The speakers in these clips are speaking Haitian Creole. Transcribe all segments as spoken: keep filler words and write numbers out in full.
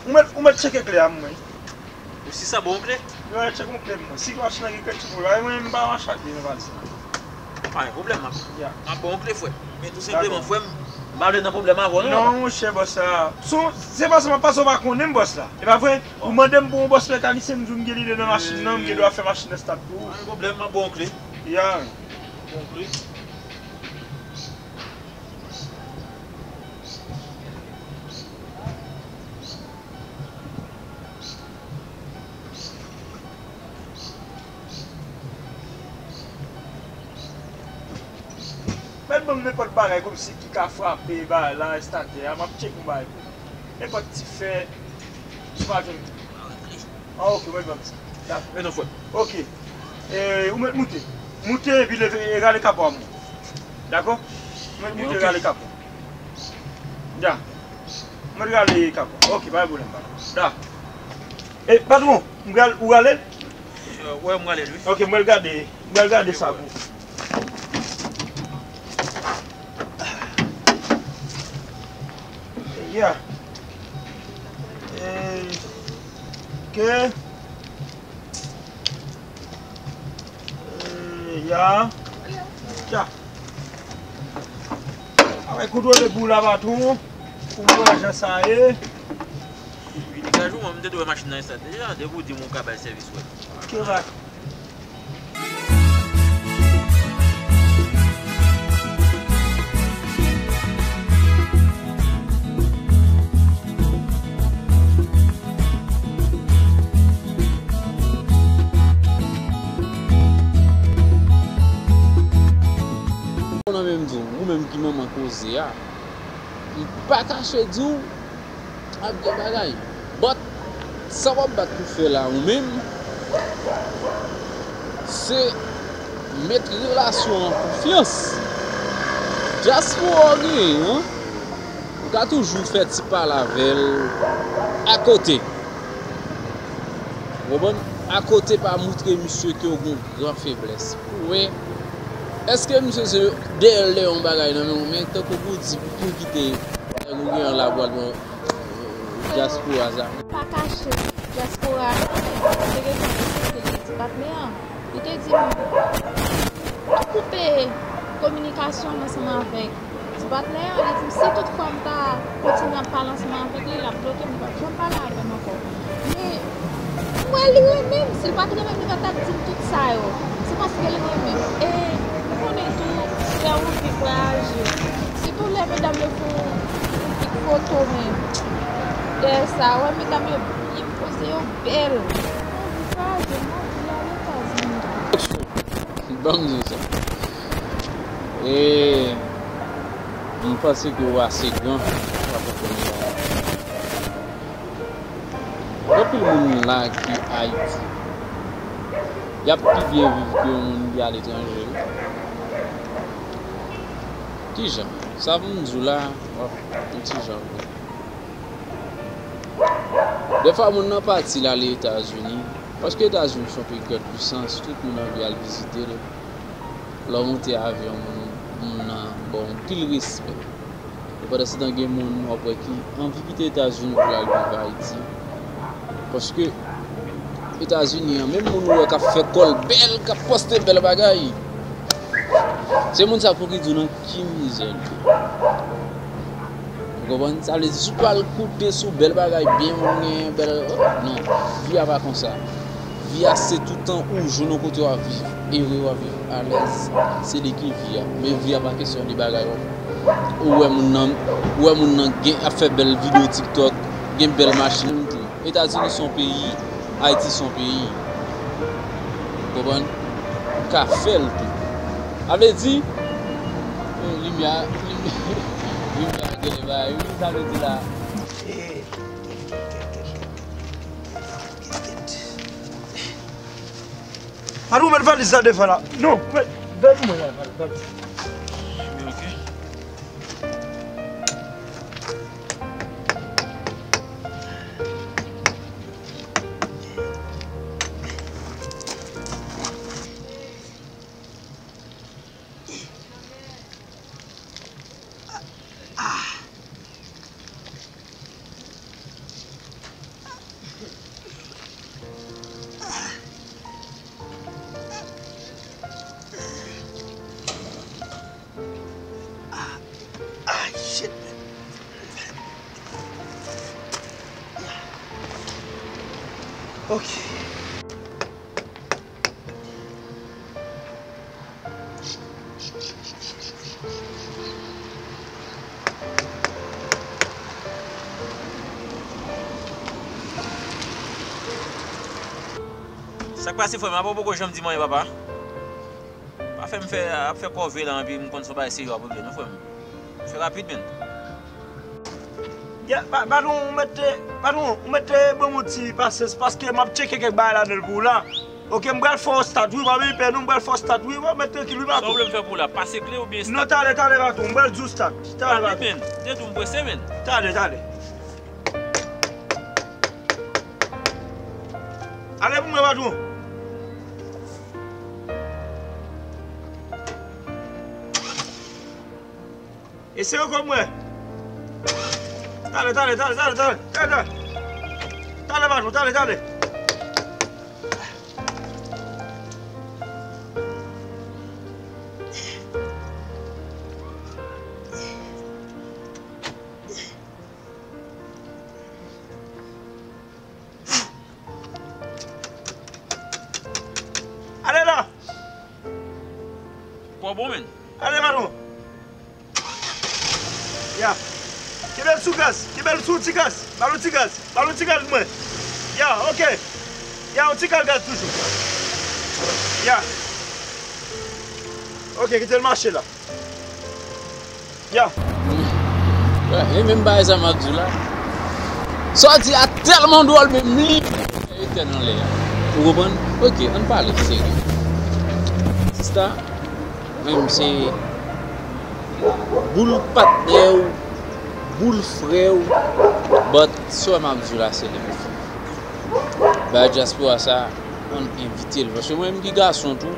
Ou mèt, ou mèt tcheke kle a mwen. Ou si sa bon kle? Yo, tcheke yon kle mwen. Si machin nan gen kèk ti pwoblèm, mwen, m pa mache ak li nan valiz la. Pa gen pwoblèm, m ap, m ap ba w yon kle, frè. Men tou senpleman, frè m, m pa vle nan pwoblèm avè w, non. Non, monchè, bòs la. Se paske m ap pase, w pa konnen m, bòs la. E pa vre? Ou mande m pou yon bòs mekanisyen, m di w m gen lide nan machin nan, m gen dwa fè machin nan stat pou ou. Pa gen pwoblèm, m ap ba w yon kle. Ya. Bon kle. Mèt ban m nenpòt bagay kòmsi ki ka frape bagay la, estatè a, m ap tcheke yon bagay pou ou. Nenpòt ti fè, si w pa jwenn. Ah, ok, mèt ban m sa. Dakò. Men non, frè. Ok. E, ou mèt moute. Moute epi leve, e rale kapo a mwen. Dakò? Ou mèt moute, rale kapo. Ya. Ou mèt rale kapo. Ok, pa gen pwoblèm, patwon. Da. E, patwon, m pral, ou rale l? Wè, m rale l, wi. Ok, m pral gade, m pral gade sa pou. Ya. E, ok. E, ya. Ya. Avèk kontwole boul la, patwon. Pou m wè jan sa ye. Wi, degaj ou, mwen, m te dwe wè machin nan estat deja, depi w di m ou ka bay sèvis, wè. Ok, va. Ou nan menm di w, ou menm ki manman koze a, m pa kache di w, ap gen bagay. But, sa w ap bat pou fè la ou menm, se met relasyon an konfyans. Dyaspora w genyen an, ou ka toujou fè ti pale avè l akote. Ou konprann? Akote pa moutre misye ke w gen yon gran feblès. Pou wè, èske misye se dèyè l dèyè yon bagay nan men w, men tankou pou di, pou kite, ou gen an la pral pran dyaspora sa. Pa kache, dyaspora a te gentan respekte li, ti patnè an. Li te di m, tou koupe kominikasyon m ansanm avèk ti patnè an. Li di m, si tout fwa m ta kontinye ap pale ansanm avèk li, l ap bloke m, li p ap janm pale avè m ankò. Men, m wè li renmen m. Si l pa t renmen m, li pa t ap di m tout sa yo. Se paske l renmen m. E, ou konnen tou, lè w anvi vwayaje, sitou lè medam yo fè yon, yon ti foto, men, dèyè sa, wè medam yo byen poze, yo bèl. Mwen anvi vwayaje, mwen anvi ale Etazini. Ban m di w sa. E, m panse ke w ase gran pou w ap konprann bagay. Gen anpil moun la ki Ayiti, y ap pi byen viv ke yon moun ki aletranje. Kijan? Sa pou m di w la, w ap yon ti jan vre. Dèfwa moun nan pati l ale Etazini, paske Etazini se yon peyi grande puissance, tout moun anvi al vizite l. Lè w monte avyon, moun, moun nan ba w anpil respè. E pandansetan, gen moun w ap wè ki anvi kite Etazini pou l al viv Ayiti. Paske Etazini an, menm moun ou wè k ap fè kò l bèl, k ap poste bèl bagay, se moun sa pou ki di w nan ki mizè l ye. Ou konprann? Sa vle di, si w pral koute sou bèl bagay, byen moun genyen, bèl, non, vi a pa konsa. Vi a se toutan ou jwenn yon kote w ap viv ere, w ap viv alèz, se li ki vi a. Men vi a pa kesyon de bagay ou, ou wè moun nan, ou wè moun nan gen, ap fè bèl videyo TikTok, gen bèl machin tou. Etazini se yon peyi, Ayiti se yon peyi. Konprann? Ka fè l tou. Sa vle di, eh, limyè, limyè, limyè a genyen bagay wi, sa vle di la. Patwon, met valiz la devan la. Non, met, valiz mwen la, valiz. Ok. Sa k pase, frè m? Apa w poko janm di m anyen, papa? Pa fè m fè, ap fè kòve la, epi m konn se yon bagay serye w ap regle, non, frè m. Fè rapid, menn. Ya, pa-, patwon, ou mete, patwon, ou mete ban m yon ti pasyans, paske m ap tcheke kèk bagay ladan l pou ou la. Ok, m pral fè w stat, wi, pa gen pè, non, m pral fè w stat, wi, w ap mete trankil, wi, patwon. Sa w vle m fè pou ou la? Pase kle oubyen stat? Non, talè, talè, patwon, m pral di w stat, talè, patwon. Rapid, menn, tèt ou m prese, menn. Talè, talè. Ale pou mwen, patwon. Eseye ankò pou mwen. Talè, talè, talè, talè, talè, talè, talè. Talè, patwon, talè, talè. Ale la! Kò bon, menn. Ale, patwon. Ya. Kenbe l sou gaz. Kenbe l sou ti gaz. Ba l yon ti gaz. Ba l yon ti gaz pou mwen. Ya, ok. Ya, yon ti gaz, gaz toujou. Ya. Ok, kite l mache la. Ya. E menm bagay sa m ap di w la. Sa w di a tèlman dwòl, menm li etèn anlè a. Ou konprann? Ok, ann pale serye. Sista, menm se boul patnè w, boul frè w, but sa w wè m ap di w la, se li pou fè. Bagay dyaspora sa, ann envite l. Paske mwen menm ki gason tou,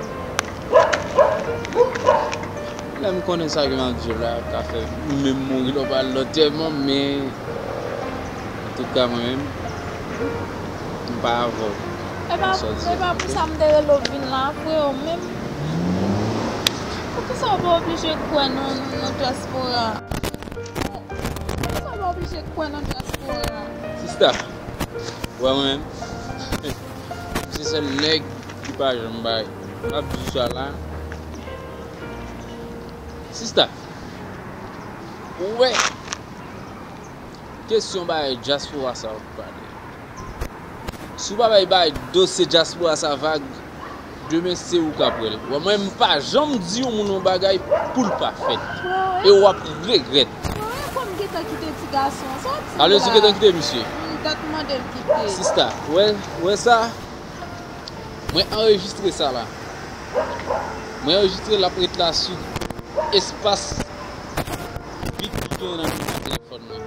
lè m konnen sa ke m ap di w la, ka fè m menm mouri lè w pa al lantèman, men antouka mwen menm, m pa avè w. E pa, e pa pou sa m te rele w vin la, freo, menm. Poukisa w pa oblije kwè nan, nan dyaspora? Poukisa w pa oblije kwè nan dyaspora? Sista, ou wè mwen menm? Se sèl nèg ki pa janm bay. M ap di sa la. Sista, ou wè, kesyon bagay dyaspora sa w ap pale. Si w pa bay, bay dosye dyaspora sa vag, demen se ou k ap wè l. Wè, mwen, m pa janm di yon moun yon bagay pou l pa fèt. E w ap regrèt. Wè, wè, kòm gentan kite ti gason an, sa w ap di la? Alezi, gentan kite misye. M dat mande l kite. Sista, wè, wè sa? Mwen anrejistre sa la. Mwen anrejistre l, l ap ret la sou espas vid ki genyen nan nimewo telefòn mwen.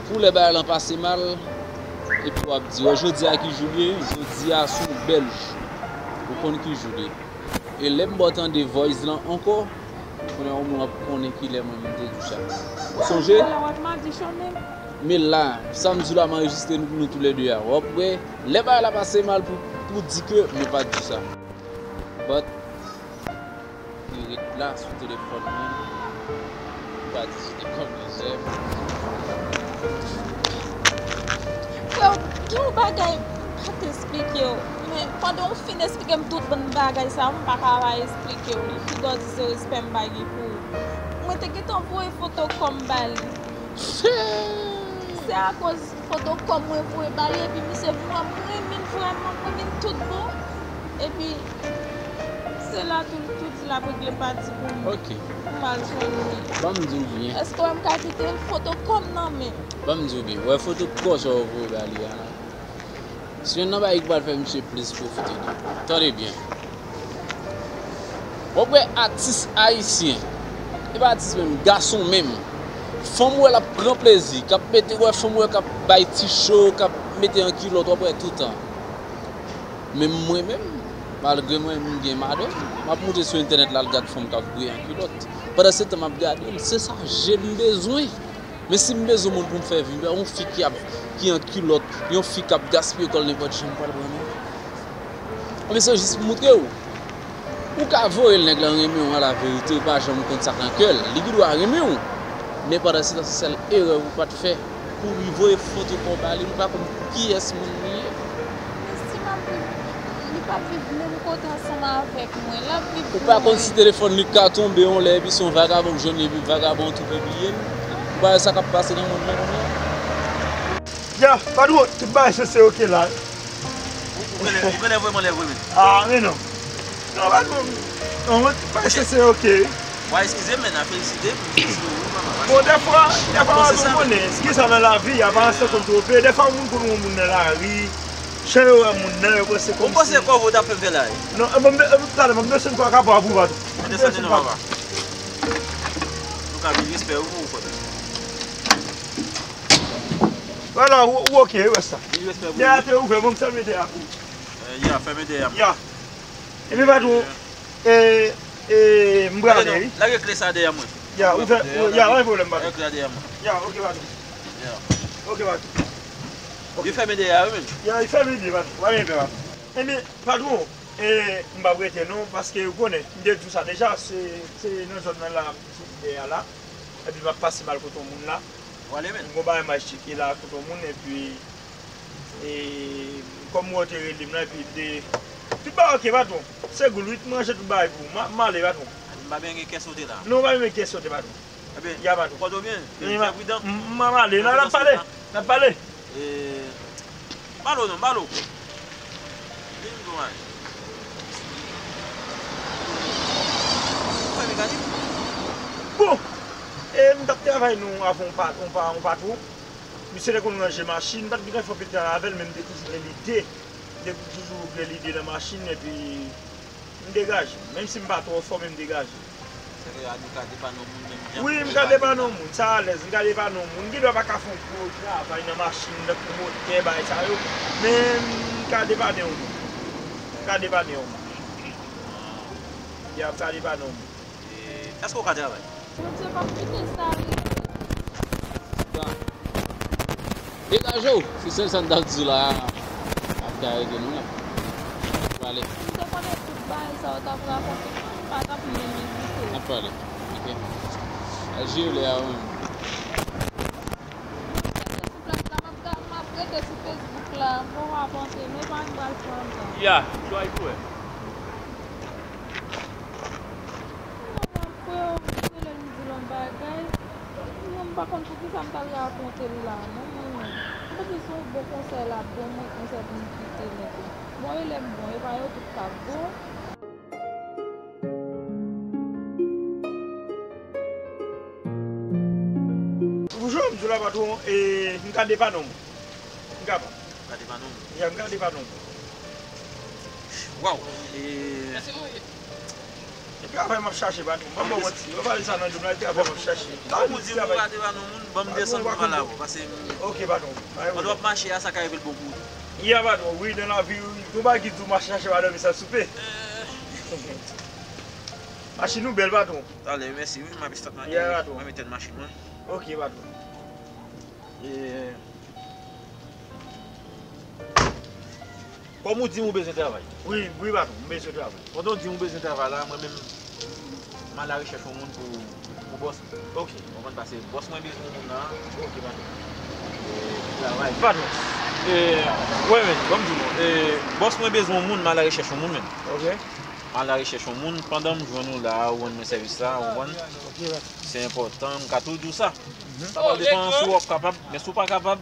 Pou lè bagay lan pase mal, epi w ap di, wè, jodi a ki jou l ye, jodi a se yon bèl jou. Ou konn ki jou l ye. E lè m ba w tande voice lan ankò, kounye a w ap konnen kilè mwen menm te di w sa. Ou sonje? Men la, sa m di w la, m anrejistre nou, nou toulède a. W ap wè, lè bagay la pase mal pou, pou di ke nou pa t di sa. But, li ret la sou telefòn mwen. Li pa di se te kòm lizè. Frè, gen yon bagay m pa t esplike w. Men pandan w fin esplike m tout bann bagay sa, m pa ka pa esplike w li. Ki dòz se respè m pa gen pou ou. Mwen te gentan voye foto kò m ba li. Se akoz foto kò m mwen voye ba li, epi misye vrèman renmen l, vrèman renmen l tout bon. Epi, se la tou, tou di l ap regle pati pou m. Ok. Pou m al jwenn li. Ban m di w byen. Èske w wè m ka kite l? Foto kò m nan men. Ban m di w byen. Wè foto kò sa w voye ba li a la. Se youn nan bagay ki pral fè misye plis pwofite de ou. Tande byen. W ap wè atis ayisyen, e pa atis menm, gason menm. Fanm w wè l ap pran plezi, k ap mete, w wè fanm w wè k ap bay ti cho, k ap mete an kilòt, w ap wè toutan. Men mwen menm, malgre mwen, m gen madanm, m ap moute sou entènèt la, al gad fanm k ap gouye an kilòt. Pandan se tan, m ap gade l, se sa je m bezwen. Men si m bezwen moun pou m fè vi, yon fi ki ap, ki an kilòt, yon fi k ap gaspiye kò l nenpòt jan, m pral pran li. Anben se jis pou moutre w. Ou ka voye l, nèg lan renmen w, an la verite, ou pa janm konn sa k nan kè l. Li gen dwa renmen w. Men pandan se tan, se sèl erè ou pa t fè. Pou li voye foto kò w ba li, m pa konn kiyès moun li ye. Men si Viv menm kote ansanm avèk mwen. L ap viv pou mwen. Ou pa konn si telefòn li ka tonbe yon lè epi se yon vagabon k jwenn li epi vagabon tou pibliye l? Ou pa wè sa k ap pase nan mond lan kounye a? Ya, patwon, tout bagay sanse oke la. Ou genlè, ou genlè vrèman lè vre menm. Ah, men non. Non, patwon. Non, mwen, tout bagay sanse oke. Wa, eskize m, men a felisite m. Bon, dèfwa, dèfwa, ou konnen, eskize sa nan lavi, aparans konn twonpe. Dèfwa, moun konn wè moun nan lari, jan yo wè moun nan, yo panse kòmsi. Ou panse kòve w t ap fè m fè la, wi? Non, e, bon, m, e, talè, m ap desann kò a kapò a pou ou, patwon. Desann non, papa. Nou ka vin respè ou, ou konnen. Vwala, ou, ou oke, ou wè sa. Vin respè pou ou. Dèyè a te ouvè, bon, m fèmen dèyè a pou ou. Eh, ya, fèmen dèyè a mwen. Ya. Epi, patwon, eh, eh, m prale, wi. Lage kle sa dèyè mwen. Ya, ou fè, ya, pa gen pwoblèm, patwon. Lage kle sa dèyè mwen. Ya, oke, patwon. Ya. Oke, patwon. Li fèmen dèyè a, wi, men. Ya, li fèmen dèyè, patwon. Pa gen pè, patwon. Ebyen, patwon, eh, m p ap rete, non, paske ou konnen, m te di w sa deja, se, se nan zòn nan la, m soti dèyè a la. Epi m ap pase m al kote yon moun la. Ou ale, men. M gon bagay m al tcheke la, kote yon moun, epi, e, kòm ou te rele m la, epi m te, tout bagay oke, patwon. Se goul, wi, m ranje tout bagay pou ou. M a, m ale, patwon. M pa bezwen gen kè sote la. Non, ou pa bezwen gen kè sote, patwon. Ebyen, ya, patwon. Ou pòte w byen? Fè pridan. M, m, m ale, n a, n ap pale. N ap pale. E, Malo non, Malo. Vin pou mwen. Ou fè mekanik? Bon, e, m t ap travay nou avè yon pa-, yon pa-, yon patwon. Misye te konn ranje machin, m pa t gentan fè anpil travay avè l, men m te toujou gen lide. M te toujou gen lide nan machin, epi m degaje m. Menm si m pa twò fò, men m degaje m. Se vre, a, nou ka depann yon moun menm jan. Wi, m ka depann yon moun, sa alèz, m ka depann yon moun. M gendwa pa ka fè yon gwo travay nan machin, tankou motè, bagay sa yo, men m ka depann yon moun. M ka depann yon moun. Ya, m ka depann yon moun. E, èske w ka travay? Bondye p ap kite sa rive. Degaje w! Se sèl sa n t ap di w la a. Ap ka rete nou menm. N ap prale. Si m te konnen tout bagay sa yo t ap rakonte m, m pa t ap menm envite w. N ap prale. Oke. Al jere lè a ou menm. Mwen rete sou plas la, m ap ga-, m ap rete sou Facebook la. Bon, w ap antre, men pa m pral pran tan. Ya, try pou wè. Freo, m rele l, m di l yon bagay. Mwen, m pa konn poukisa m t al rakonte l la, non, mwen menm. M panse se yon bon konsèy l ap ban mwen, konsèy pou m kite nèg la. Bon, e lè m bon, e pa yo tout k ap bon. Toujou, m di w la, patwon, e, m ka depann yon moun. M kapab. Gade pa non. Ya, m gade pa non. Waw. E, e travay m ap chache, patwon. M pa ba w manti. Yo pale sa nan djòb la, e travay m ap chache. Ou di m ou gade pa non moun, ban m desann pou m al avè w, paske m... Ok, patwon. Pandan w ap mache a, sa ka rive l bon pou ou tou. Ya, patwon, wi, nan lavi, wi. Gon bagay ki di w mache chache madanm, sa soupe. Machin ou bèl, patwon. Talè, mèsi, wi, m ap estat nan... Ya, patwon. Mwen mete machin mwen. Ok, patwon. E, kòm ou di m ou bezwen travay. Wi, wi, patwon, m bezwen travay. Pandan w di m ou bezwen travay la, mwen menm, m al arechèch yon moun pou, pou bòs mwen. Ok. Ou konprann, paske bòs mwen bezwen yon moun la. Ok, patwon. E, travay. Patwon. E, wè, men, ban m di w, e, bòs mwen bezwen yon moun, m al arechèch yon moun, men. Ok. M al arechèch yon moun, pandan m jwenn ou la, ou rann mwen sèvis la, ou konprann? Ok, patwon. Se enpòtan, m ka tou di w sa. Sa pral depann si w ap kapab, men si w pa kapab,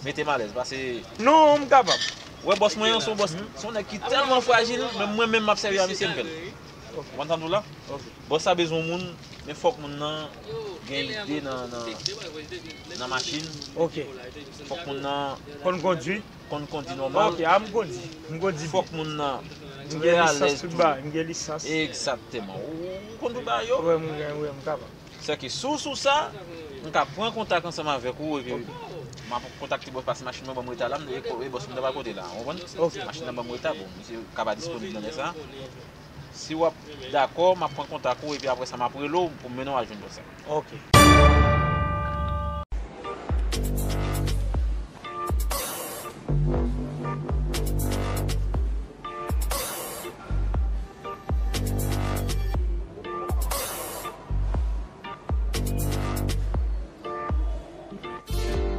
mete m alèz, paske... Non, m kapab. Ou wè bòs mwen an, se yon bòs, se yon nèg ki tèlman frajil, menm mwen menm m ap sèvi a misye, m fè l. Ou konprann sa m di w la? Ok. Bòs la bezwen yon moun, men fòk moun nan gen ide nan, nan, nan machin. Ok. Fòk moun nan konn kondwi. Konn kondwi nòmal. Ok, a m kondi. M kondi byen. Fòk moun nan... M gen lisans tout bagay, m gen lisans. Egzakteman. Ou, ou konn tout bagay yo? Wi, m gen, wi, m kapab. Sèke sou, sou sa, m ka pran kontak ansanm avèk ou, epi m ap kontakte bòs, paske machin mwen ban m reta la, m, e, e bòs mwen nan pa kote la, ou konprann? Ok. Machin nan ban m reta, bon, misye ka pa disponib nan lè sa. Si w ap dakò, m ap pran kontak ou, epi apre sa, m ap rele w pou m mennen w al jwenn bòs la. Ok.